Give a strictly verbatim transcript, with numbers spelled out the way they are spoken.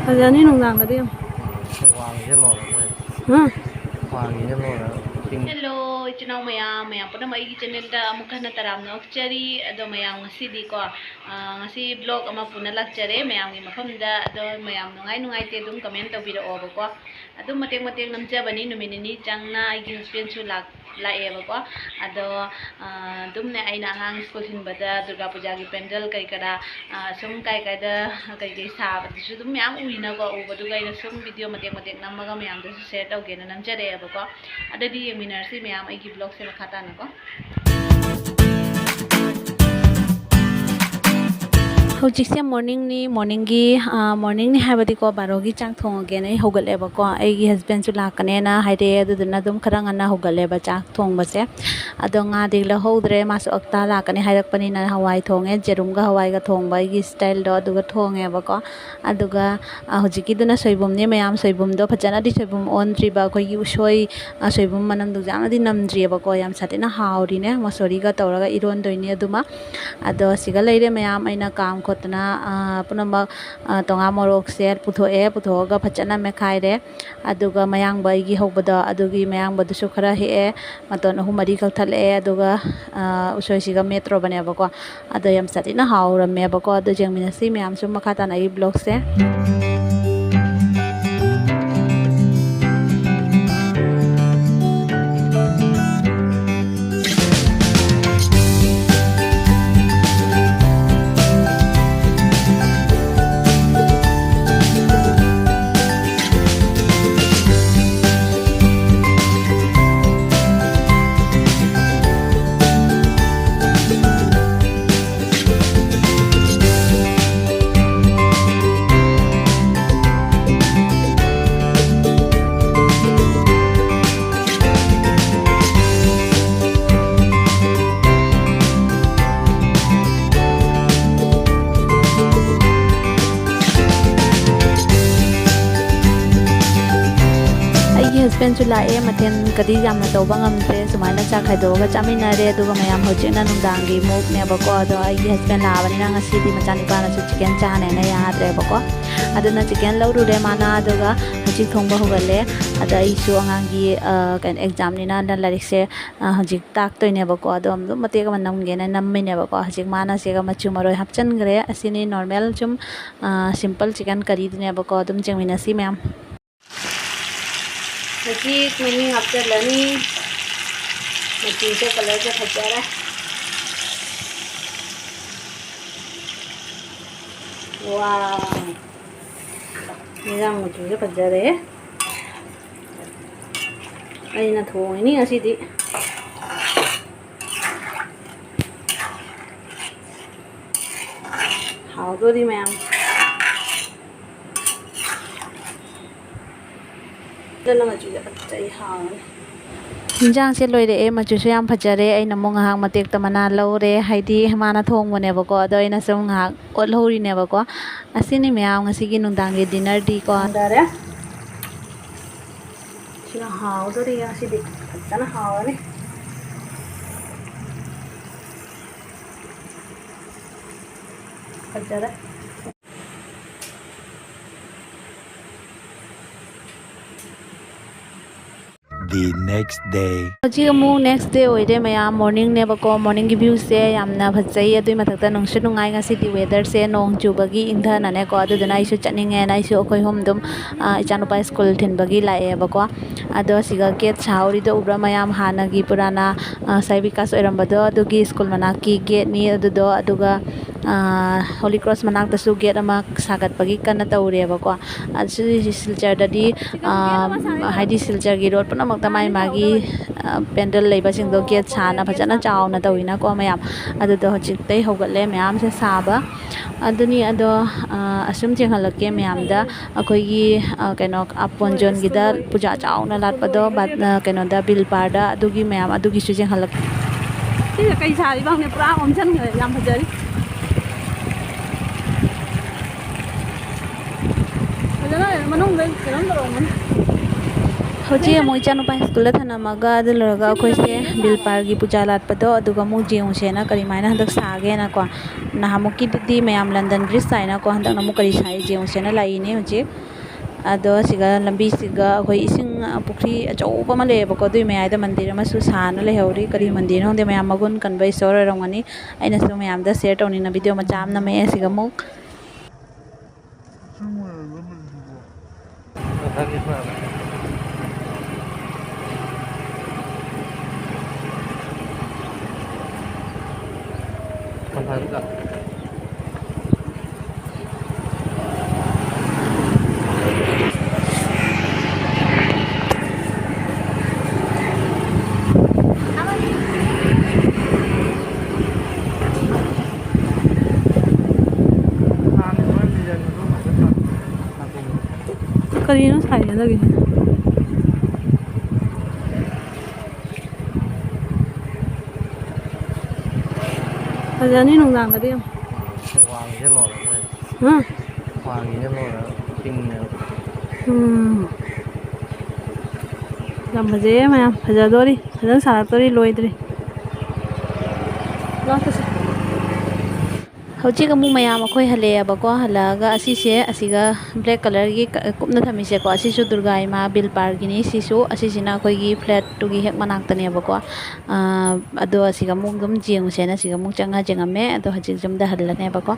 ꯐꯖꯅꯤ ꯅꯨꯡꯗꯥꯡꯗꯗꯤ ꯌꯥꯝ꯫ ꯋꯥꯡꯉꯤꯁꯦ ꯂꯣꯏꯔꯦ ꯃꯣꯏ꯫ ꯍꯥ? ꯋꯥꯡꯉꯤꯁꯦ ꯂꯣꯏꯔꯦ꯫ ꯆꯤꯡ꯫ Hello, ꯏꯆꯤꯟ ꯏꯅꯥꯎ ꯃꯌꯥꯝ, ꯃꯌꯥꯝ ꯄꯨꯝꯅꯃꯛ ꯑꯩꯒꯤ channelꯗ ꯑꯃꯨꯛ ꯍꯟꯅ ꯇꯔꯥꯝꯅ ꯑꯣꯛꯆꯔꯤ꯫ ꯑꯗꯣ ꯃꯌꯥꯝ ꯉꯁꯤꯗꯤꯀꯣ, ꯑꯥ, ꯉꯁꯤ vlog ꯑꯃ ꯄꯨꯅ ꯂꯥꯛꯆꯔꯦ ꯃꯌꯥꯝꯒꯤ ꯃꯐꯝꯗ꯫ ꯑꯗꯣ ꯃꯌꯥꯝ ꯅꯨꯡꯉꯥꯏ ꯅꯨꯡꯉꯥꯏꯇꯦ ꯑꯗꯨꯝ comment ꯇꯧꯕꯤꯔꯛꯑꯣꯕꯀꯣ꯫ ꯑꯗꯨꯝ ꯃꯇꯦꯛ ꯃꯇꯦꯛ ꯅꯝꯖꯕꯅꯤ, ꯅꯨꯃꯤꯠ ꯅꯤꯅꯤ ꯆꯪꯅ ꯑꯩꯒꯤ husbandꯁꯨ ꯂꯥꯛ-, ꯂꯥꯛꯑꯦꯕꯀꯣ꯫ ꯑꯗꯣ, ꯑꯥ, ꯑꯗꯨꯝꯅꯦ ꯑꯩꯅ ꯑꯉꯥꯡ ꯁ꯭ꯀꯨꯜ ꯊꯤꯟꯕꯗ ꯗꯨꯔꯒꯥ ꯄꯨꯖꯥꯒꯤ ꯄꯦꯟꯗꯜ ꯀꯩ ꯀꯔꯥ, ꯑꯥ, ꯁꯨꯝ ꯀꯥꯏ ꯀꯥꯏꯗ ꯀꯩ ꯀꯩ ꯁꯥꯕꯗꯨꯁꯨ ꯑꯗꯨꯝ ꯃꯌꯥꯝ ꯎꯏꯅꯀꯣ꯫ ꯎꯕꯗꯨꯒ ꯑꯩꯅ ꯁꯨꯝ video ꯃꯇꯦꯛ ꯃꯇꯦꯛ ꯅꯝꯃꯒ ꯃꯌꯥꯝꯗꯁꯨ share ꯇꯧꯒꯦꯅ ꯅꯝꯖꯔꯛꯑꯦꯕꯀꯣ꯫ ꯑꯗꯨꯗꯤ ꯌꯦꯡꯃꯤꯟꯅꯔꯁꯤ ꯃꯌꯥꯝ ꯑꯩꯒꯤ vlogꯁꯦ ꯃꯈꯥ ꯇꯥꯅꯀꯣ꯫ ꯍꯧꯖꯤꯛꯁꯦ morningꯅꯤ, morningꯒꯤ, ꯑꯥ, morningꯅꯤ ꯍꯥꯏꯕꯗꯤꯀꯣ, ꯕꯥꯔꯣꯒꯤ ꯆꯥꯛ ꯊꯣꯡꯉꯒꯦꯅ ꯑꯩ ꯍꯧꯒꯠꯂꯦꯕꯀꯣ꯫ ꯑꯩꯒꯤ husbandꯁꯨ ꯂꯥꯛꯀꯅꯦꯅ ꯍꯥꯏꯔꯛꯑꯦ, ꯑꯗꯨꯗꯨꯅ ꯑꯗꯨꯝ ꯈꯔ ꯉꯟꯅ ꯍꯧꯒꯠꯂꯦꯕ ꯆꯥꯛ ꯊꯣꯡꯕꯁꯦ꯫ ꯑꯗꯣ ꯉꯥꯗꯤ ꯂꯧꯍꯧꯗ꯭ꯔꯦ, ꯃꯥꯁꯨ ꯑꯛꯇꯥ ꯂꯥꯛꯀꯅꯤ ꯍꯥꯏꯔꯛꯄꯅꯤꯅ ꯍꯋꯥꯏ ꯊꯣꯡꯉꯦ, ꯌꯦꯔꯨꯝꯒ ꯍꯋꯥꯏꯒ ꯊꯣꯡꯕ ꯑꯩꯒꯤ styleꯗꯣ ꯑꯗꯨꯒ ꯊꯣꯡꯉꯦꯕꯀꯣ꯫ ꯑꯗꯨꯒ, ꯑ, ꯍꯧꯖꯤꯛꯀꯤꯗꯨꯅ ꯁꯣꯏꯕꯨꯝꯅꯦ ꯃꯌꯥꯝ, ꯁꯣꯏꯕꯨꯝꯗꯣ ꯐꯖꯅꯗꯤ ꯁꯣꯏꯕꯨꯝ ꯑꯣꯟꯗ꯭ꯔꯤꯕ, ꯑꯩꯈꯣꯏꯒꯤ ꯎꯁꯣꯏ, ꯑ, ꯁꯣꯏꯕꯨꯝ ꯃꯅꯝꯗꯨ ꯌꯥꯝꯅꯗꯤ ꯅꯝꯗ꯭ꯔꯤꯑꯕꯀꯣ꯫ ꯌꯥꯝ ꯁꯥꯊꯤꯅ ꯍꯥꯎꯔꯤꯅꯦ, ꯃꯁꯣꯔꯤꯒ ꯇꯧꯔꯒ ꯏꯔꯣꯟꯗꯣꯏꯅꯦ ꯑꯗꯨꯃ꯫ ꯑꯗꯣ ꯁꯤꯒ ꯂꯩꯔꯦ ꯃꯌꯥꯝ, ꯑꯩꯅ ꯀꯥꯝ ꯈꯣꯠꯇꯅ, ꯑ, ꯄꯨꯝꯅꯃꯛ, ꯑ, ꯇꯣꯉꯥ ꯃꯣꯔꯣꯛꯁꯦ ꯄꯨꯊꯣꯛꯑꯦ, ꯄꯨꯊꯣꯛꯑꯒ ꯐꯖꯅ ꯃꯦꯠꯈꯥꯏꯔꯦ꯫ ꯑꯗꯨꯒ ꯃꯌꯥꯡꯕ ꯑꯩꯒꯤ ꯍꯧꯕꯗꯣ, ꯑꯗꯨꯒꯤ ꯃꯌꯥꯡꯕꯗꯨꯁꯨ ꯈꯔ ꯍꯦꯛꯑꯦ, ꯃꯇꯣꯟ ꯑꯍꯨꯝ ꯃꯔꯤ ꯀꯛꯊꯠꯂꯛꯑꯦ꯫ ꯑꯗꯨꯒ, ꯑ, ꯎꯁꯣꯏꯁꯤꯒ ꯃꯦꯠꯇ꯭ꯔꯣꯕꯅꯦꯕꯀꯣ꯫ ꯑꯗꯣ ꯌꯥꯝ ꯁꯥꯊꯤꯅ ꯍꯥꯎꯔꯝꯃꯦꯕꯀꯣ꯫ ꯑꯗꯣ ꯌꯦꯡꯃꯤꯟꯅꯁꯤ ꯃꯌꯥꯝꯁꯨ ꯃꯈꯥ ꯇꯥꯅ ꯑꯩꯒꯤ vlogꯁꯦ꯫ ꯍꯁꯕꯦꯟꯁꯨ ꯂꯥꯛꯑꯦ, ꯃꯊꯦꯜ ꯀꯗꯤ ꯌꯥꯝꯅ ꯇꯧꯕ ꯉꯝꯗ꯭ꯔꯦ, ꯁꯨꯃꯥꯏꯅ ꯆꯥꯛ ꯈꯥꯏꯗꯣꯛꯑꯒ ꯆꯥꯃꯤꯟꯅꯔꯦ꯫ ꯑꯗꯨꯒ ꯃꯌꯥꯝ, ꯍꯧꯖꯤꯛꯅ ꯅꯨꯡꯗꯥꯡꯒꯤ ꯃꯣꯛꯅꯦꯕꯀꯣ꯫ ꯑꯗꯣ ꯑꯩꯒꯤ ꯍꯁꯕꯦꯟ ꯂꯥꯛꯑꯕꯅꯤꯅ ꯉꯁꯤꯗꯤ ꯃꯆꯥꯅꯤꯄꯥꯅꯁꯨ ꯆꯤꯀꯟ ꯆꯥꯅꯦꯅ ꯌꯥꯗ꯭ꯔꯦꯕꯀꯣ꯫ ꯑꯗꯨꯅ ꯆꯤꯀꯟ ꯂꯧꯔꯨꯔꯦ ꯃꯥꯅ, ꯑꯗꯨꯒ ꯍꯧꯖꯤꯛ ꯊꯣꯡꯕ ꯍꯧꯒꯠꯂꯦ꯫ ꯑꯗ ꯑꯩꯁꯨ ꯑꯉꯥꯡꯒꯤ, ꯑ, ꯀꯩꯅꯣ, ꯑꯦꯛꯖꯥꯝꯅꯤꯅ ꯂꯥꯏꯔꯤꯛꯁꯦ, ꯑ, ꯍꯧꯖꯤꯛ ꯇꯥꯛꯇꯣꯏꯅꯦꯕꯀꯣ꯫ ꯑꯗꯣ ꯑꯗꯨꯝ ꯃꯇꯦꯛ ꯑꯃ ꯅꯝꯒꯦꯅ ꯅꯝꯃꯤꯅꯦꯕꯀꯣ꯫ ꯍꯧꯖꯤꯛ ꯃꯥꯅ ꯁꯤꯒ ꯃꯆꯨ ꯃꯔꯣꯏ ꯍꯥꯞꯆꯤꯟꯈ꯭ꯔꯦ꯫ ꯑꯁꯤꯅꯤ ꯅꯣꯔꯃꯦꯜ ꯁꯨꯝ, ꯑ, ꯁꯤꯝꯄꯜ ꯆꯤꯀꯟ ꯀꯔꯤꯗꯨꯅꯦꯕꯀꯣ꯫ ꯑꯗꯨꯝ ꯌꯦꯡꯃꯤꯟꯅꯁꯤ ꯃꯌꯥꯝ꯫ ꯃꯍꯤ ꯃꯍꯤ ꯍꯥꯞꯆꯤꯜꯂꯅꯤ꯫ ꯃꯆꯨꯁꯦ, ꯀꯂꯔꯁꯦ ꯐꯖꯔꯦ꯫ ꯋꯥꯎ! ꯏꯟꯖꯥꯡ ꯃꯆꯨꯁꯦ ꯐꯖꯔꯦ꯫ ꯑꯩꯅ ꯊꯣꯡꯉꯤꯅꯤ ꯉꯁꯤꯗꯤ꯫ ꯍꯥꯎꯗꯣꯔꯤ ꯃꯌꯥꯝ꯫ ꯑꯗꯨꯅ ꯃꯆꯨꯁꯦ ꯐꯖꯩ, ꯍꯥꯎꯔꯅꯤ꯫ ꯏꯟꯖꯥꯡꯁꯦ ꯂꯣꯏꯔꯛꯑꯦ, ꯃꯆꯨꯁꯨ ꯌꯥꯝ ꯐꯖꯔꯦ꯫ ꯑꯩꯅ ꯑꯃꯨꯛ ꯉꯥꯏꯍꯥꯛ ꯃꯇꯦꯛꯇ ꯃꯅꯥ ꯂꯧꯔꯦ, ꯍꯥꯏꯗꯤ ꯃꯥꯅ ꯊꯣꯡꯕꯅꯦꯕꯀꯣ꯫ ꯑꯗꯣ ꯑꯩꯅ ꯁꯨꯝ ꯉꯥꯏꯍꯥꯛ ꯑꯣꯠꯍꯧꯔꯤꯅꯦꯕꯀꯣ꯫ ꯑꯁꯤꯅꯤ ꯃꯌꯥꯝ ꯉꯁꯤꯒꯤ ꯅꯨꯡꯗꯥꯡꯒꯤ ꯗꯤꯅꯔꯗꯤꯀꯣ꯫ ꯍꯟꯊꯔꯦ꯫ ꯁꯤꯅ ꯍꯥꯎꯗꯣꯔꯤ ꯉꯁꯤꯗꯤ꯫ ꯐꯖꯅ ꯍꯥꯎꯔꯅꯤ꯫ ꯐꯖꯔꯦ꯫ The next day. ꯍꯧꯖꯤꯛ ꯑꯃꯨꯛ next day ꯑꯣꯏꯔꯦ ꯃꯌꯥꯝ, ꯃꯣꯔꯅꯤꯡꯅꯦꯕꯀꯣ꯫ ꯃꯣꯔꯅꯤꯡꯒꯤ ꯚ꯭ꯌꯨꯁꯦ ꯌꯥꯝꯅ ꯐꯖꯩ, ꯑꯗꯨꯏ ꯃꯊꯛꯇ ꯅꯨꯡꯁꯨ ꯅꯨꯡꯉꯥꯏ꯫ ꯉꯁꯤꯗꯤ ꯋꯦꯗꯔꯁꯦ ꯅꯣꯡ ꯆꯨꯕꯒꯤ ꯏꯪꯊꯅꯅꯦꯀꯣ, ꯑꯗꯨꯗꯨꯅ ꯑꯩꯁꯨ ꯆꯠꯅꯤꯡꯉꯦꯅ ꯑꯩꯁꯨ, ꯑꯩꯈꯣꯏ ꯑꯍꯨꯝ ꯑꯗꯨꯝ, ꯑ, ꯏꯆꯥꯅꯨꯄꯥ ꯁ꯭ꯀꯨꯜ ꯊꯤꯟꯕꯒꯤ ꯂꯥꯛꯑꯦꯕꯀꯣ꯫ ꯑꯗꯣ ꯁꯤꯒ ꯒꯦꯠ ꯁꯥꯍꯧꯔꯤꯗꯣ ꯎꯕ꯭ꯔꯥ ꯃꯌꯥꯝ? ꯍꯥꯟꯅꯒꯤ ꯄꯨꯔꯥꯅ, ꯑ, ꯁꯥꯏ ꯕꯤꯀꯥꯁ ꯑꯣꯏꯔꯝꯕꯗꯣ, ꯑꯗꯨꯒꯤ ꯁ꯭ꯀꯨꯜ ꯃꯅꯥꯛꯀꯤ ꯒꯦꯠꯅꯤ ꯑꯗꯨꯗꯣ꯫ ꯑꯗꯨꯒ, ꯑ, ꯍꯣꯂꯤ ꯀ꯭ꯔꯣꯁ ꯃꯅꯥꯛꯇꯁꯨ ꯒꯦꯠ ꯑꯃ ꯁꯥꯒꯠꯄꯒꯤ ꯀꯟꯅ ꯇꯧꯔꯤꯑꯕꯀꯣ꯫ ꯑꯁꯤ ꯁꯤꯜꯆꯔꯗꯗꯤ, ꯑ, ꯍꯥꯏꯗꯤ ꯁꯤꯜꯆꯔꯒꯤ ꯔꯣꯗ ꯄꯨꯝꯅꯃꯛꯇ ꯃꯥꯒꯤ ꯃꯥꯒꯤ, ꯑ, ꯄꯦꯟꯗꯜ ꯂꯩꯕꯁꯤꯡꯗꯣ ꯒꯦꯠ ꯁꯥꯅ ꯐꯖꯅ ꯆꯥꯎꯅ ꯇꯧꯋꯤꯅꯀꯣ ꯃꯌꯥꯝ꯫ ꯑꯗꯨꯗꯣ ꯍꯧꯖꯤꯛꯇꯩ ꯍꯧꯒꯠꯂꯦ ꯃꯌꯥꯝꯁꯦ ꯁꯥꯕ꯫ ꯑꯗꯨꯅꯤ ꯑꯗꯣ, ꯑ, ꯑꯁꯨꯝ ꯌꯦꯡꯍꯜꯂꯛꯀꯦ ꯃꯌꯥꯝꯗ꯫ ꯑꯩꯈꯣꯏꯒꯤ, ꯑ, ꯀꯩꯅꯣ, ꯑꯄꯣꯟꯖꯣꯟꯒꯤꯗ ꯄꯨꯖꯥ ꯆꯥꯎꯅ ꯂꯥꯠꯄꯗꯣ, ꯕꯠ-, ꯑ, ꯀꯩꯅꯣꯗ, ꯕꯤꯜ ꯄꯥꯔꯗ, ꯑꯗꯨꯒꯤ ꯃꯌꯥꯝ ꯑꯗꯨꯒꯤꯁꯨ ꯌꯦꯡꯍꯜꯂꯛꯀꯦ꯫ ꯁꯤꯁꯦ ꯀꯩ ꯁꯥꯔꯤꯕ ꯈꯪꯗꯦ, ꯄꯨꯔꯥ ꯑꯣꯝꯁꯤꯟꯈ꯭ꯔꯦ, ꯌꯥꯝ ꯐꯖꯔꯤ꯫ ꯐꯖꯅ ꯃꯅꯨꯡꯗ ꯀꯩꯅꯣꯝ ꯇꯧꯔꯝꯒꯅꯤ꯫ ꯍꯧꯖꯤꯛ ꯑꯃꯨꯛ ꯏꯆꯥꯅꯨꯄꯥ ꯁ꯭ꯀꯨꯜꯗ ꯊꯅꯝꯃꯒ, ꯑꯗꯨ ꯂꯣꯏꯔꯒ ꯑꯩꯈꯣꯏꯁꯦ ꯕꯤꯜ ꯄꯥꯔꯒꯤ ꯄꯨꯖꯥ ꯂꯥꯠꯄꯗꯣ ꯑꯗꯨꯒ ꯑꯃꯨꯛ ꯌꯦꯡꯉꯨꯁꯦꯅ, ꯀꯔꯤꯃꯥꯏꯅ ꯍꯟꯗꯛ ꯁꯥꯒꯦꯅꯀꯣ꯫ ꯅꯍꯥꯟꯃꯨꯛꯀꯤꯗꯨꯗꯤ ꯃꯌꯥꯝ ꯂꯟꯗꯟ ꯕ꯭ꯔꯤꯖ ꯁꯥꯏꯅꯀꯣ, ꯍꯟꯗꯛꯅ ꯑꯃꯨꯛ ꯀꯔꯤ ꯁꯥꯏ ꯌꯦꯡꯉꯨꯁꯦꯅ ꯂꯥꯛꯏꯅꯦ ꯍꯧꯖꯤꯛ꯫ ꯑꯗꯣ ꯁꯤꯒ ꯂꯝꯕꯤꯁꯤꯒ ꯑꯩꯈꯣꯏ ꯏꯁꯤꯡ, ꯑ, ꯄꯨꯈ꯭ꯔꯤ ꯑꯆꯧꯕ ꯑꯃ ꯂꯩꯌꯦꯕꯀꯣ, ꯑꯗꯨꯒꯤ ꯃꯌꯥꯏꯗ ꯃꯟꯗꯤꯔ ꯑꯃꯁꯨ ꯁꯥꯅ ꯂꯩꯍꯧꯔꯤ꯫ ꯀꯔꯤ ꯃꯟꯗꯤꯔꯅꯣ ꯈꯪꯗꯦ, ꯃꯌꯥꯝ ꯃꯒꯨꯟ ꯀꯟꯕ ꯏꯁꯣꯔ ꯑꯣꯏꯔꯝꯒꯅꯤ꯫ ꯑꯩꯅꯁꯨ ꯃꯌꯥꯝꯗ ꯁꯤꯌꯔ ꯇꯧꯅꯤꯡꯅ ꯚꯤꯗꯤꯑꯣ ꯃꯆꯥ ꯑꯃ ꯅꯝꯃꯛꯑꯦ꯫ ꯁꯤꯒ ꯑꯃꯨꯛ ꯀꯔꯤꯅꯣ ꯁꯥꯏꯁꯦ ꯍꯟꯗꯛꯀꯤꯁꯦ? ꯐꯖꯅꯤ ꯅꯨꯡꯗꯥꯡꯗꯗꯤ ꯌꯥꯝ꯫ ꯋꯥꯡꯉꯤꯁꯦ ꯂꯣꯏꯔꯦ ꯃꯣꯏ꯫ ꯍꯥ? ꯋꯥꯡꯉꯤꯁꯦ ꯂꯣꯏꯔꯦ꯫ ꯄꯤꯡꯅꯦꯕ꯫ ꯎꯝ꯫ ꯌꯥꯝ ꯐꯖꯩꯌꯦ ꯃꯌꯥꯝ꯫ ꯐꯖꯗꯣꯔꯤ꯫ ꯐꯖꯅ ꯁꯥꯔꯛꯇꯣꯔꯤ꯫ ꯂꯣꯏꯗ꯭ꯔꯤ꯫ ꯂꯥꯛꯀꯁꯤ꯫ ꯍꯧꯖꯤꯛ ꯑꯃꯨꯛ ꯃꯌꯥꯝ ꯑꯩꯈꯣꯏ ꯍꯜꯂꯛꯑꯦꯕꯀꯣ꯫ ꯍꯜꯂꯛꯑꯒ ꯑꯁꯤꯁꯦ, ꯑꯁꯤꯒ ꯕ꯭ꯂꯦꯛ ꯀꯂꯔꯒꯤ ꯀ-, ꯀꯨꯞꯅ ꯊꯝꯃꯤꯁꯦꯀꯣ, ꯑꯁꯤꯁꯨ ꯗꯨꯔꯒꯥ ꯏꯃꯥ ꯕꯤꯜ ꯄꯥꯔꯒꯤꯅꯤ꯫ ꯁꯤꯁꯨ, ꯑꯁꯤꯁꯤꯅ ꯑꯩꯈꯣꯏꯒꯤ ꯐ꯭ꯂꯦꯠꯇꯨꯒꯤ ꯍꯦꯛ ꯃꯅꯥꯛꯇꯅꯦꯕꯀꯣ꯫ ꯑꯥ, ꯑꯗꯣ ꯑꯁꯤꯒ ꯑꯃꯨꯛ ꯑꯗꯨꯝ ꯌꯦꯡꯉꯨꯁꯦꯅ ꯑꯁꯤꯒ ꯑꯃꯨꯛ ꯆꯪꯉ ꯌꯦꯡꯉꯝꯃꯦ꯫ ꯑꯗꯣ ꯍꯧꯖꯤꯛ ꯌꯨꯝꯗ ꯍꯜꯂꯅꯦꯕꯀꯣ꯫